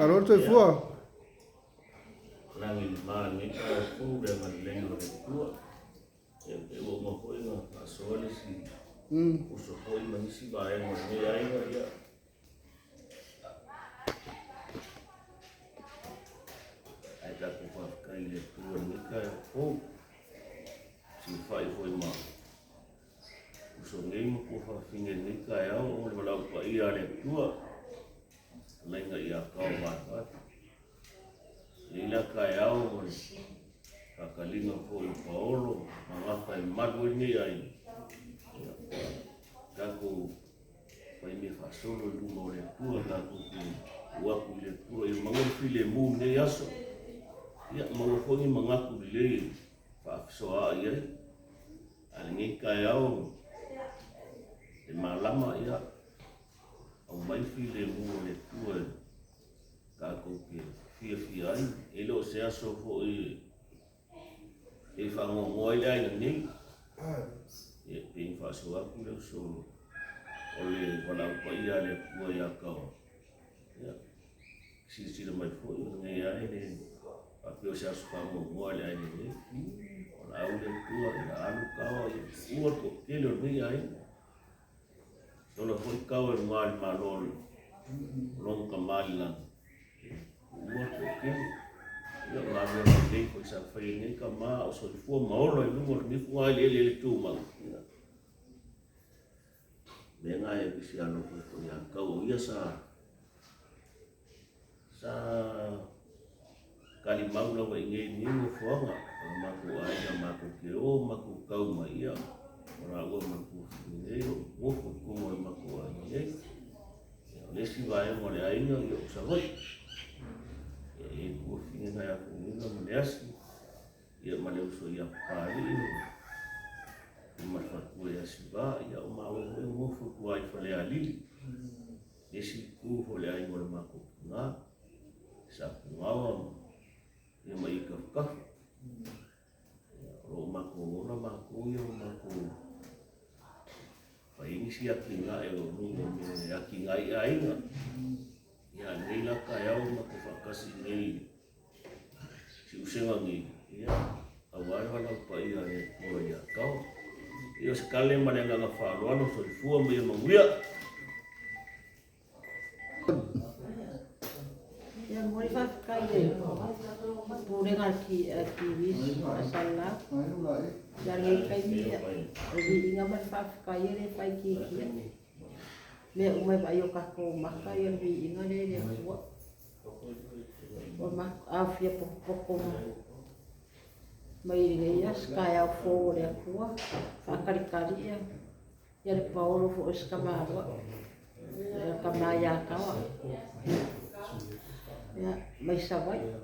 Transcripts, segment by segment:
Alo le soifua. Lagi le ma lenei taeao fou le agalelei o le Atua. Ia pei ua uma foi ona faasoa le isi uso foi ma nisi vaega o lenei aiga, ia ae tatou faafetai i le Atua i lenei taeao fou. Silafai foi ma uso nei ma tuafafine i lenei taeao o le valaau paia a le Atua, fetalaiga ia Kao Vaevae. Nei la taeao ma le faataliga foi o Paolo ma gafa e malu ai lenei aiga, ia, tatou fai mea faasolo i luma o le Atua, tatou te tuu atu i le Atua ia maua le filemu i lenei aso, ia maua foi ni manatu lelei e faafesoaai ai. A o lenei taeao le malama, ia aumai le filemu o le Atua e tatou te fiafia ai. E le o se aso foi e faanoanoa ai le aiga nei. Ia, pei ona faasoa atu le uso o le valaau paia a le Atua ia Kao. Ia, silasila mai foi o lenei lava e le faapea o se aso faanoanoa i le aiga nei. Valaau le Atua, ia alu Kao, ia tuua le toatele o lenei aiga. Ola foi kau e luga le Malo o lona Tama i le lagi, tuua le toatele. Ia o galuega lelei foi sa fai e lenei tama a o soifua ma ola i luga o lenei fogaeleele e le tumau. Ia, mea na e visi alofa ai foi ia Kau o ia sa Sa talimau lava i inei i lenei nofoaga o le matou aiga matou te o matou tau mai, ia, o laua ma le tuafafine nei o nofo i totonu o le matou aiga nei. Ia, o le isi vaega o le aiga, ia o Savaii. Ia, e i ai le tuafafine na ia Faumuina ma Leasi, ia ma le uso ia Papalii ma le faletua ia Siva, ia o maua foi e nofo i tua i Falealili. Le isi itu foi o le aiga o le matou tina, sa Pugaoa ma ia ma i tafatafa. Ia, o lo o matou ola matou ia ma matou fai ai nisi atinae o nuu o mea e atinae ai aiga. Ia, a o lenei la taeao matou faatasi i inei i Siusega nei, ia, aua le valaau paia a le Atua ia Tao. Ia, o se tala ma le agaga faaaloalo, soifua ma ia manuia. Ia momoli faafetai i le Pulega a TVS a Salau. Ia lenei taimi ia, o le viiga ma le faafetai e le faaitiitia. Mea uma e vaai o tatou maka ia le viiga lea i le Atua. Ua aofia potopoto mai lenei aso taeao fou o le Atua, faatalitali ia le paolo foi o si tamaloa, le tama ia Taoa, ia, mai Savaii.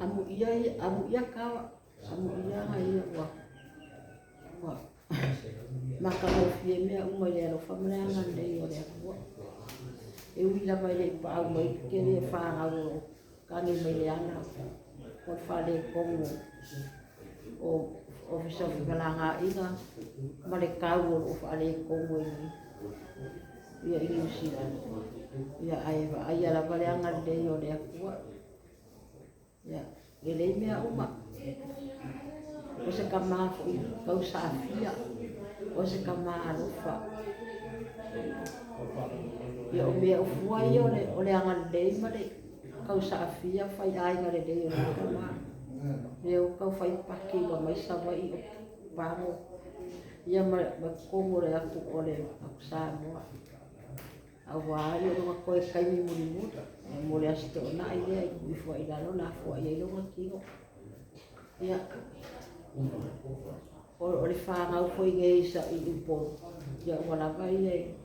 Amuia, amuia Taoa, amuia ia ua ua matagofie mea uma i le alofa ma le agalelei o le Atua. E ui lava e le i paau mai le tele o fanau o lo o tagi mai le ala o le faaletonu o Ofisa o Femalagaaiga ma le tau o lo o faaletonu ai ia i Niu Sila. Ia ae vaaia lava le agalelei o le Atua. Ia, lelei mea uma. O se tama foi tausaafia, o se tama alofa. Ia o mea o fua ia o le, o le agalelei ma le tausaafia fai aiga lelei o le tama. Lea ua tau fai paki ua mai Savaii o Pago ia ma, ma totonu o le atu o le atu Samoa. Aua ia lona toe taimi mulimuli mo le Aso Toonai lea e tuu ifo ai i lalo lafoai ai lona tino. Ia, o le fanau foi nei sa i Upolu, ia ua lava ia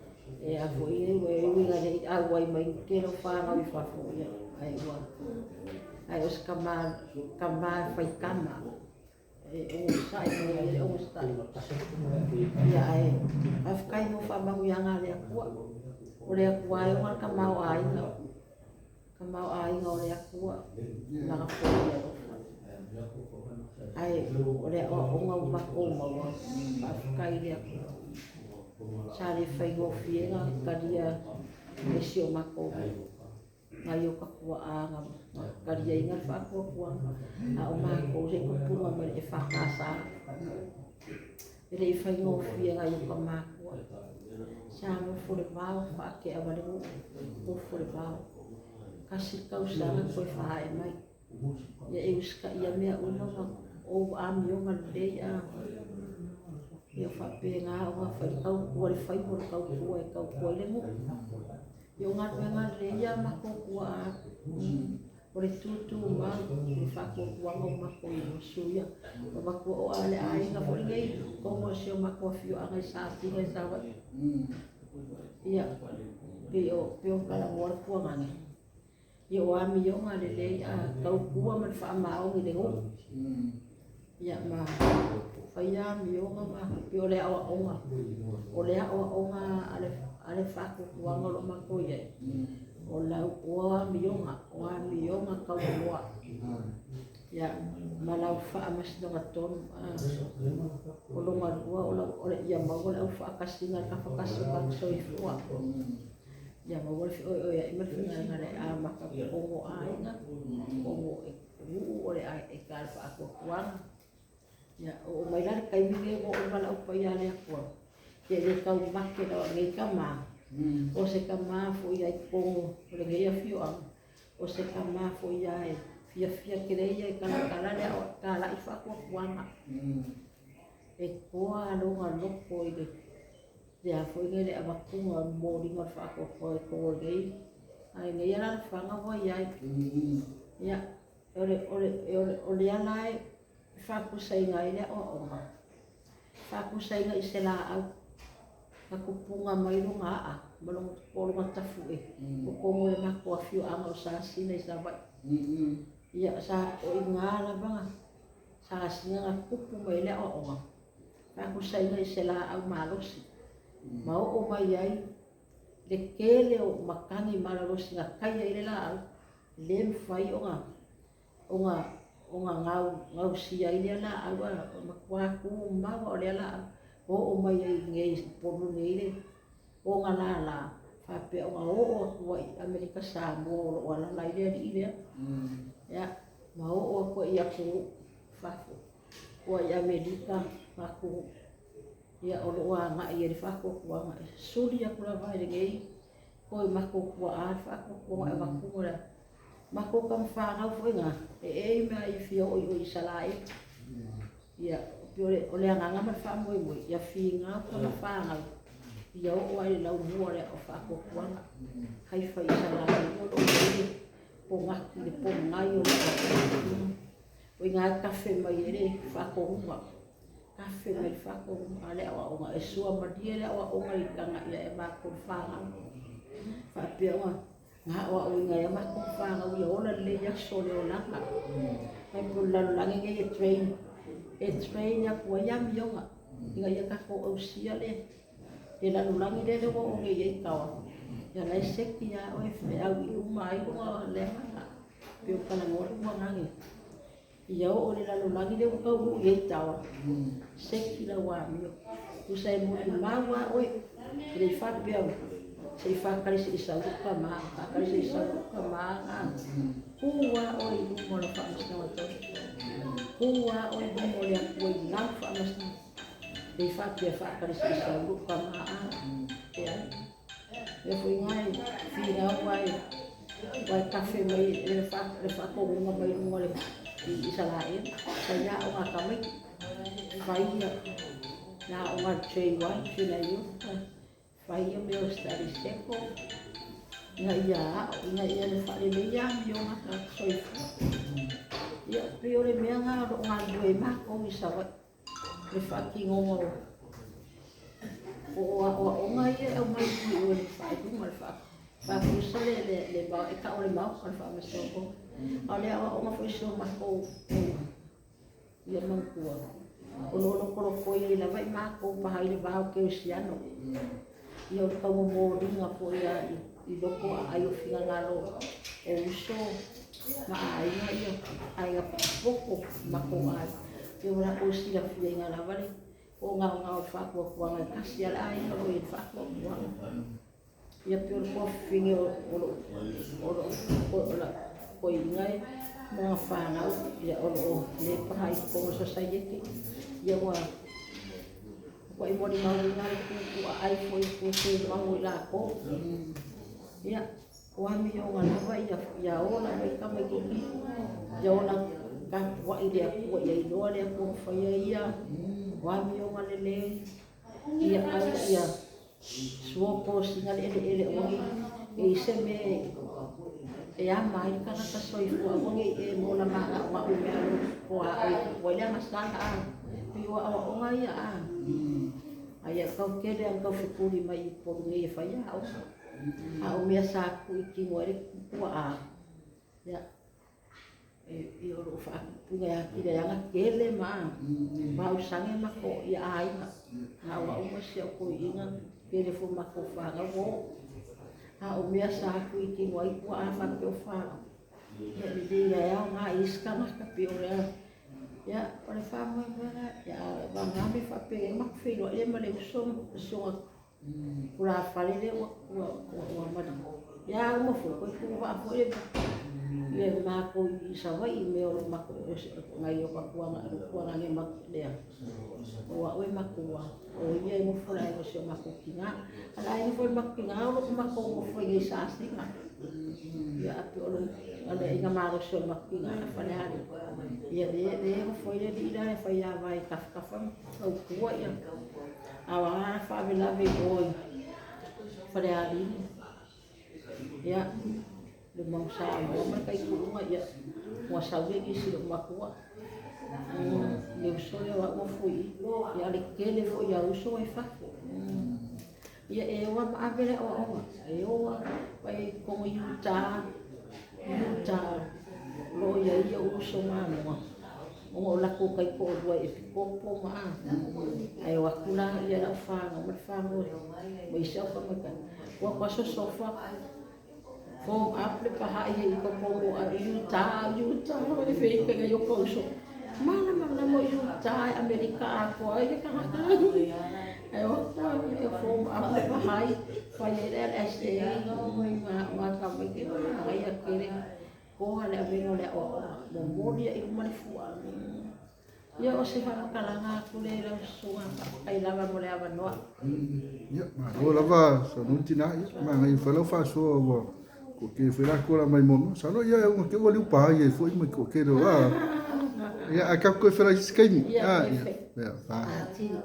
e a foi e ua e ui ina le i auai mai ni tele o fanau i fafo, ia, ae ua, ae o se tama, tama e faitama. E onosai mai e onosai. Ia ae faafetai mo faamanuiaga a le Atua. O le Atua e ona le tamaoaiga. Tamaoaiga o le Atua lana foi alofa. Ae o le aoaoga ua matou maua, faafetai i le Atua. Sa le faigofie na talia e si o matou nuu nai o ta tuaa na taliaina le faatuatuaga, a o matou se tupuga mai le EFKS. E le i faigofie nai o ta matua. Sa nofo i le vao, faatea vale nuu, nofo i le vao. Tasi le tausaga toe faaee mai. Ia e usitaia mea uma ma ou amioga lelei a. Ia faapena ona fai le tautua i le faiva o le tautua e tautua ai le nuu. Ia o galuega lelei ia a matou tuaa, o le tutumau i le faatuatuaga o matou i suia. Manatua o le aiga foi lenei i totonu o si o matou afioaga i Sasina i Savaii. Ia, pei o pei ona talanoa le tuagane, ia o amioga lelei a tautua ma le faamaoni i le nuu. Ia ma faia amioga ma pei o le aoaoga, o le aoaoga a le faatuatuaga o lo o matou i ai, o lau o amioga, o amioga taualoa. Ia ma lau faamasinoga tonu. O lona lua o lau o le ia maua le aufaatasiga i le tafatasi o tagata soifua. Ia maua le feoeoea'i ma le fegalegalea'i amata totonu o aiga, totonu o nuu o le e le faatuatuaga. Ia oo mai la le taimi lenei ua oo le valaau paia a le Atua, ia e le taumate lava o lenei tama, o se tama foi ia i totonu o lenei afioaga, o se tama foi ia e fiafia tele ia e talatala le talai faatuatuaga. E toa lona loto i le le a foi le avatuga o le momoliga o le faatuatuaga i totonu o lenei a lenei alaalafaga ua i ai. Ia, o lea la e faatusaina ai le aoaoga, faatusaina i se laau na tupuga mai lona aa ma lona po o lona tafu'e totonu o le matou afioaga o Sasina i Savaii. Ia sa o i ina lava na Sasina na tupu mai ai le aoaoga, faatusaina i se laau malosi ma oo mai ai le tele o matagi malolosi na taia ai le laau, le mafai ona ona ona gau gausia ai lea laau a matua tumau lava o lea laau. Oo mai ai i inei i Upolu nei le ona lala faapea ona oo atu ai i Amerika Samoa o lo o alaala ai le alii lea. Ia, ma oo atu ai i atunuu i fafo, oo i Amerika ma atunuu ia o lo o agai i ai le faatuatuaga. E suli atu lava e lenei toe matou tuaa le faatuatuaga e avatuina le matou tama fanau foi na, e ea i mea e fia oo i o i Isaraelu. Ia, pei o le agaga ma le faamoemoe, ia finau tama fanau ia oo lava i le laumua o faatuatuaga. Haifa Isaraelu o lo o i ai le pogaki, le pogai o le aoaoga. O i ina e tafe mai ai le faatonuga, tafe mai le faatonuga. A o le aoaoga, e suamalie le aoaoga i tagai ae matou le fanau. Faapea ona na aoaoina ai a matou fanau ia ola lelei aso o le olaga. Ae pei o le lalolagi lenei e train, e train atu ai amioga ina ia tatou ausia le le lalolagi lea lea ua oo nei i ai taoa. Ia la e seki lava oe e au i luma ai luga o le agaga. Pei o talanoa le tuanage. Ia oo i le lalolagi lea ua taunuu i ai taoa, seki lau amio. Tusa e molimau lava oe, e le i faapea se i faatali se i sau lou tama, faatali se i sau lou tama. Tu lava oe i luma o lau faamasinoga tonu. Tu lava oe i luma o le Atua i lau faamasinoga. E le i faapea faatali se i sau lou tama. Leai. Lea foi na e finau ai ua e tafe mai le faatonuga mai luga o le i Isaraelu, fai aoga a tamaiti, fai ia aoga a le JY, Junior Youth, fai ia mea o study circle, ina ia ao, ina ia faaleleia amioga a tagata soifua. Ia, pei o le mea lena o lo o galulue ai matou i Savaii, le faatinoga o aoaoga ia e aumai i o i le faaiuga, le faatusa le le le e tau o le Maota o le Faamasinoga. A o le aoaoga foi si o matou ia manatua, o lo o lotolotoi ai lava i matou paha i le va o Kerisiano. Ia o le taumomoliga foi a i loko aai o finagalo o uso ma aiga ia aiga potopoto matou aiga. Ia ua latou silafiaina lava le Poogaogao i le faatuatuaga e tasi a le aiga o lo o i ai le faatuatuaga. Ia pei o le tuafafine o lou o lou o lau toeaina ma lana fanau ia o lo o le paha i totonu o le sosaiete. Ia ua matuai molimauina le tuutuuaai foi o Tumau o i latou. Ia o amioga lava ia ia ola mai tamaitiiti, ia ola tapuai i le Atua ia iloa le Atua na faia ia, o amioga lelei, ia aua ia suo tosina le eleele aua ne i i ai se mea e ama ai le tagata soifua, aua ne i e mola manaonao i mea puaoi e tupu ai le agasala. Pei o aoaoga ia a, ae ia tau tele lava ina tau fetuli mai i Upolu nei e fai aoga, a o mea sa tuu i tino ai le tuaa, ia, o lo o faatupuina e atili ai lava ona tele ma vausage aiga. Na o au ma si au toeaina, tele foi o matou fanau ua oo, a o mea sa tuu i tino ai tuaa faapea o fanau, ia e lelei lava e aoga i isi tagata. Pei o le ia, o le faamoemoega, ia vagana mea faapenei ona matou feiloai lea ma le uso le susuga tulafale lea ua ua maliu, ia a uma foi, toe tuuvaa foi le matou i Savaii i mea o lo o matou nai o tatou tuagane lea, o au e matua, o ia e nofo i le aiga o si o matou tina. A o le aiga foi o le matou tina o lo o matou nonofo ai nei i Sasega. Ia ae pei o le aiga malosi o le matou tina ia Falealili, ia lea e nofo ai le alii la e faiava i tafatafa ma tautua. A o a faalavelave i o i Falealili, ia, le Manu Samoa ma le Taituuga, ia, ua sau le lisi i lou matua, le uso lea o au e nofo i i. Ia, a o le tele foi o uso e i fafo. Ia, e o lava ma ave le aoaoga, e o lava, vaai i totonu i Utah, Utah o lo o i ai ou uso mamoa, ona o latou taitoalua e epikopo ma a, ae o atu la lau fanau ma le fanau ma isi au tamaitai, o atu lava sosofa, form up le Baha'i i totonu o Utah, Utah, feitaiga i o ta uso, malamalama Utah e Amerika atoa ai le tagata. Ae o atu lava e form up le Baha'i, fai ai le LSA ma tamaiti, manaia tele toa le avega o le aoaoga, momoli ai i luma le fua. Ia, o se faamatalaga atu lea i lau susuga, faafetai lava mo le avanoa. Ia, malo lava saunoa tina, ia, manaia foi lau faasoa ua toatele foi latou la mai moa. Masalo ia e una te ua liu pa ia foi mai toatele o la. Ia, ae tatou toe feiloai i se isi taimi. Ia, Ia, ia,